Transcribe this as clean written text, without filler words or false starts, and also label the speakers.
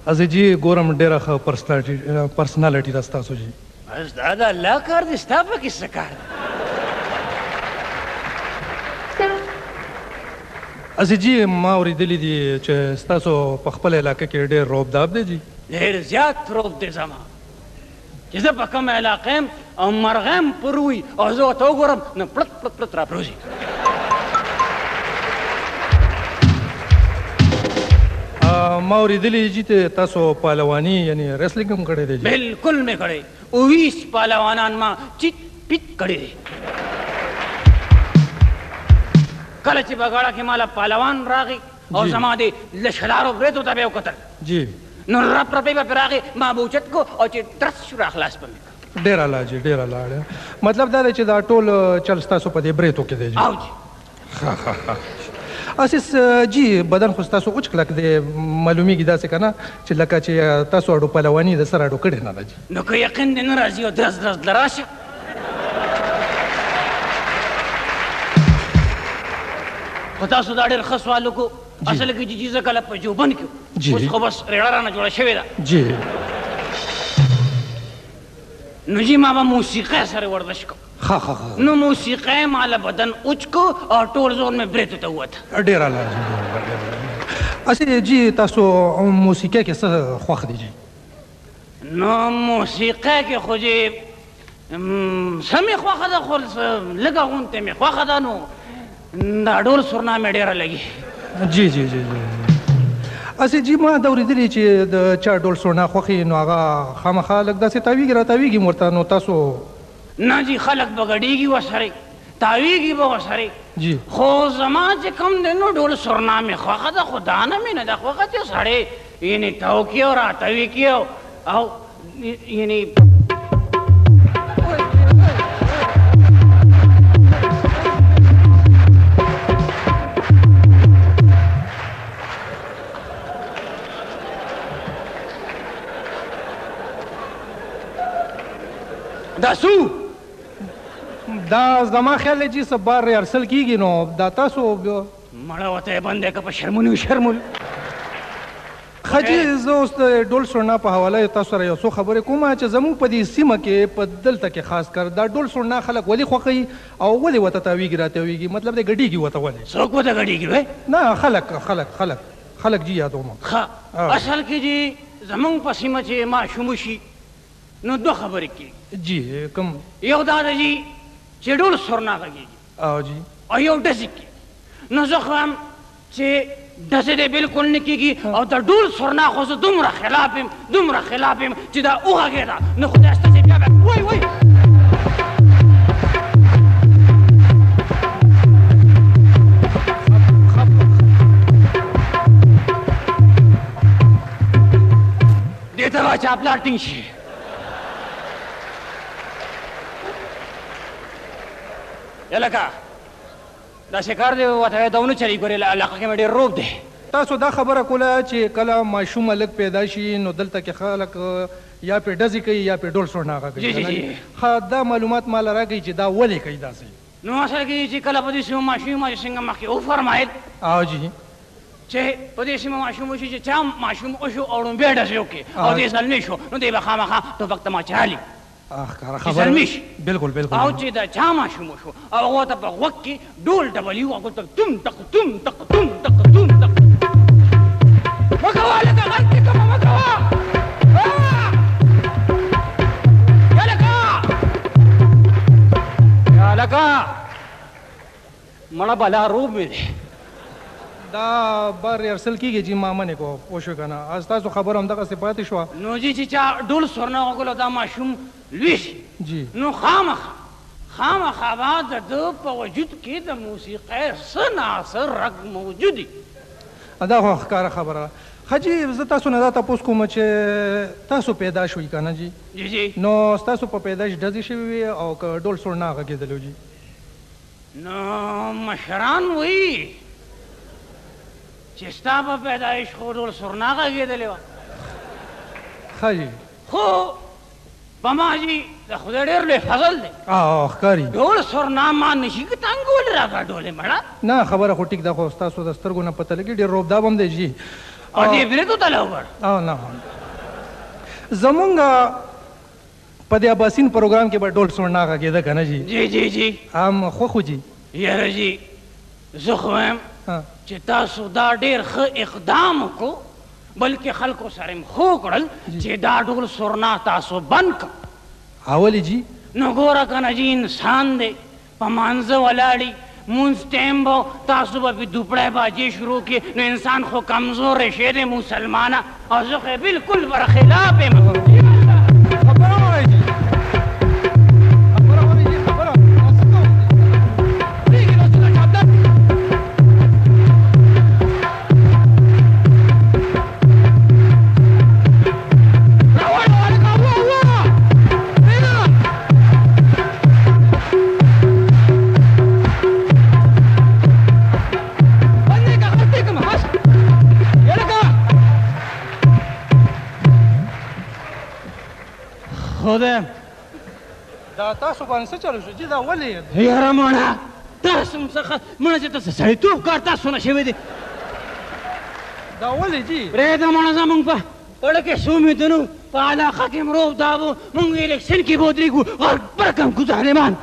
Speaker 1: هسې جي ګورم ډېره ښه پرسنالټي ده ستاسو جي.
Speaker 2: بس دا د الله کار دی، ستا پکې څه کار دی؟
Speaker 1: هسې جي ما اورېدلي دي چې ستاسو په خپله علاقه کې ډېر روب داب دی جي.
Speaker 2: ډېر زیات روب دی زما، چې زه په کومه علاقه یم او مرغۍ هم پروي او زه ورته وګورم نو پړت پړت پړت راپروځي.
Speaker 1: ما اورېدلي جي چې تاسو پهلواني یعنې ریسلینګ هم کړی دی جي.
Speaker 2: بالکل مې کړی، 22 پهلوانان ما چیت پیت کړي دي. کله چې بګاړه کې ماله پهلوان راغی او زما دې لشلارو برېتو ته به یې وکتل
Speaker 1: جي،
Speaker 2: نو رپ رپې به پرې راغی، ما به اوچت کړو او چې درس شو راخلاص به مې کړ.
Speaker 1: ډېر اعلی جي، ډېر اعلی. مطلب دا دی چې دا ټول چل ستاسو په دې برېتو کې دی جي.
Speaker 2: او جي.
Speaker 1: ښه ښه ښه. هسې جي بدن خو ستاسو اوچ کلک دی، معلومیږي داسې که نه چې لکه چې تاسو اډو پهلواني د سره اډو کړې نه ده جي.
Speaker 2: نو که یقین دې نه راځي او درز درز له راشه. خو تاسو دا ډېر ښه سوال وکړو. اصل کې چې زه کله په جوبن کې اوس خو بس رېړه رانه جوړه شوې ده
Speaker 1: جي،
Speaker 2: نو جي ما به موسیقۍ سره ورزش کوم.
Speaker 1: ښه ښه ښه.
Speaker 2: نو موسیقۍ ما له بدن اوچ کړو او ټول زور مې برېتو ته ووته.
Speaker 1: ډېر اعلی جي، ډېر اعلی. هسې جي تاسو موسیقۍ کې څه خوښ دي جي؟
Speaker 2: نو موسیقۍ کې خو جي څه مې خوښه ده، خو لږه غونتې مې خوښه ده، نو دا ډول سرنا مې ډېره لګي.
Speaker 1: جي جي جي جي. هسې جي ما دا اورېدلي چې د چا ډول سرنا خوښي نو هغه خامخا لږ داسې تاویږي راتاویږي هم ورته، نو تاسو؟
Speaker 2: نه جي، خلک به ګډېږي ورسره، تاویږي به ورسره
Speaker 1: جي،
Speaker 2: خو زما چې کوم دی نو ډول سرنا مې خوښه ده، خو دا نه مې نه ده خوښه چې سړی یعنې تاو کړي او راتاوي کړي او یعنې دا څو؟
Speaker 1: دا زما خیال دی چې څه بار ریهرسل کېږي، نو دا تاسو
Speaker 2: مړه ورته یې بنده که په شرمونو شرمولو.
Speaker 1: ښه جي، زه اوس د ډول سرنا په حواله تاسو سره یو څو خبرې کوم چې زموږ په دې سیمه کې په دلته کې خاص کر دا ډول سرنا خلک ولې خوښوي او ولې ورته تاویږي راتاویږي، مطلب دی ګډېږي ورته ولې؟
Speaker 2: څوک ورته ګډېږي وی؟
Speaker 1: نه خلک خلک خلک خلک جي یادوم.
Speaker 2: ښه، اصل کې جي زموږ په سیمه چې ماشوم وشي نو دوه خبرې کېږي
Speaker 1: جي. کوم؟
Speaker 2: یو دا ده جي چې ډول سرنا غږېږي
Speaker 1: او جي،
Speaker 2: او یو ډزې کېږي. نو زه خو وایم چې ډزې دې بالکل نه کېږي، او د ډول سرنا خو زه دومره خلاف یم، دومره خلاف یم چې دا وغږېده نو خدای شته چې بیا به وای وای. دې ته به چا پلار ټینګ شي. لکه داسې کار دی ورته دا ونه چلېږي، ګورې علاقه کې مې ډېر روب دی.
Speaker 1: تاسو دا خبره کوله چې کله ماشوم هلک پیدا شي نو دلته کې خلک یا پې ډزې کوي یا پې ډول سرنا غږوي.
Speaker 2: جي جي جي.
Speaker 1: ښه، دا معلومات ماله راکړئ چې دا ولې کوي داسې؟
Speaker 2: نو اصل کې چې کله په دې سیمه ماشوم ما چې څنګه مخکې وفرمایل
Speaker 1: او جي
Speaker 2: چې په دې سیمه ماشوم وشي، چې چا ماشوم وشو او ړومبی ډزې وکړي او دې زلمی شو نو دی به خامخا ټوپک تماچه رالي.
Speaker 1: ښکاره خبره.
Speaker 2: زلمی شي.
Speaker 1: بالکل بالکل.
Speaker 2: او چې د چا ماشوم وشو او هغه ته په غوږ کې ډول ډبلي وغږول ته توم ټق توم ټق توم ټق توم ټق. مه کوه هلکه، غږ دې کومه مه کوه. هلکه هلکه مړه بلا روب مې دی.
Speaker 1: دا بار ریهرسل کېږي جي، ما منې کو پوه شوې که نه؟ ستاسو خبره همدغسې پاتې شوه.
Speaker 2: نو جي چې چا ډول سرنا وغږول دا ماشوم لوی شي
Speaker 1: جي،
Speaker 2: نو خامخا خامخا به د ده په وجود کې د موسیقۍ څه ناڅه رګ موجود وي.
Speaker 1: دا خو ښکاره خبره ده. ښه جي، زه تاسو نه دا تپوس کوم چې تاسو پیدا شوئ که نه جي؟
Speaker 2: جي جي.
Speaker 1: نو ستاسو په پیدایش ډزې شوې وې او که ډول سرنا غږېدلی جي؟
Speaker 2: نو مشران وایي چې ستا په پیدایش خو ډول سرنا غږېدلې وه.
Speaker 1: ښه جي.
Speaker 2: خو په ما جي د خدای ډېر لوی فضل دی.
Speaker 1: ښکاري.
Speaker 2: ډول سرنا ما نشي تنګولی راګډولې مړه.
Speaker 1: نه خبره خو ټیک ده، خو ستاسو د سترګو نه پته لګي ډېر روبداب هم دی جي.
Speaker 2: او دې برېتو ته له وګوره.
Speaker 1: او نه، زمونږ په دې اباسین پروګرام کې به ډول سورنا غږېده که نه جي؟
Speaker 2: جی جی جی.
Speaker 1: هم خوښ و جي.
Speaker 2: یاره جي، زه خو وایم چې تاسو دا ډېر ښه اقدام وکړو، بلکې خلکو سره مې ښه وکړل چې دا ډول سورنا تاسو بند کړ.
Speaker 1: ولې جي؟
Speaker 2: نو ګوره که نه جي، انسان دی، په مانځه ولاړي، مونځ ټایم به تاسو به پې دوپړی باجې شروع کړي، نو انسان خو کمزوری شی دی مسلمانه، او زه خو یې بلکل برخلاف یم.
Speaker 1: خبره وایي جي، خبره وایي جي، خبره څه کوم؟
Speaker 2: خدای،
Speaker 1: دا تاسو باندې څه چلو شو جي؟ دا ولې؟
Speaker 2: یاره مړه، تاسو هم څه مړه چې ته سړیتوب کار تاسو نه شوی دی.
Speaker 1: دا ولې جي؟
Speaker 2: پرېږده مړه، زموږ په پړه کې څو میدونو په علاقه کې مروب دا و، موږ الیکشن کې به ودرېږو، غرق برکم کو ظالمان.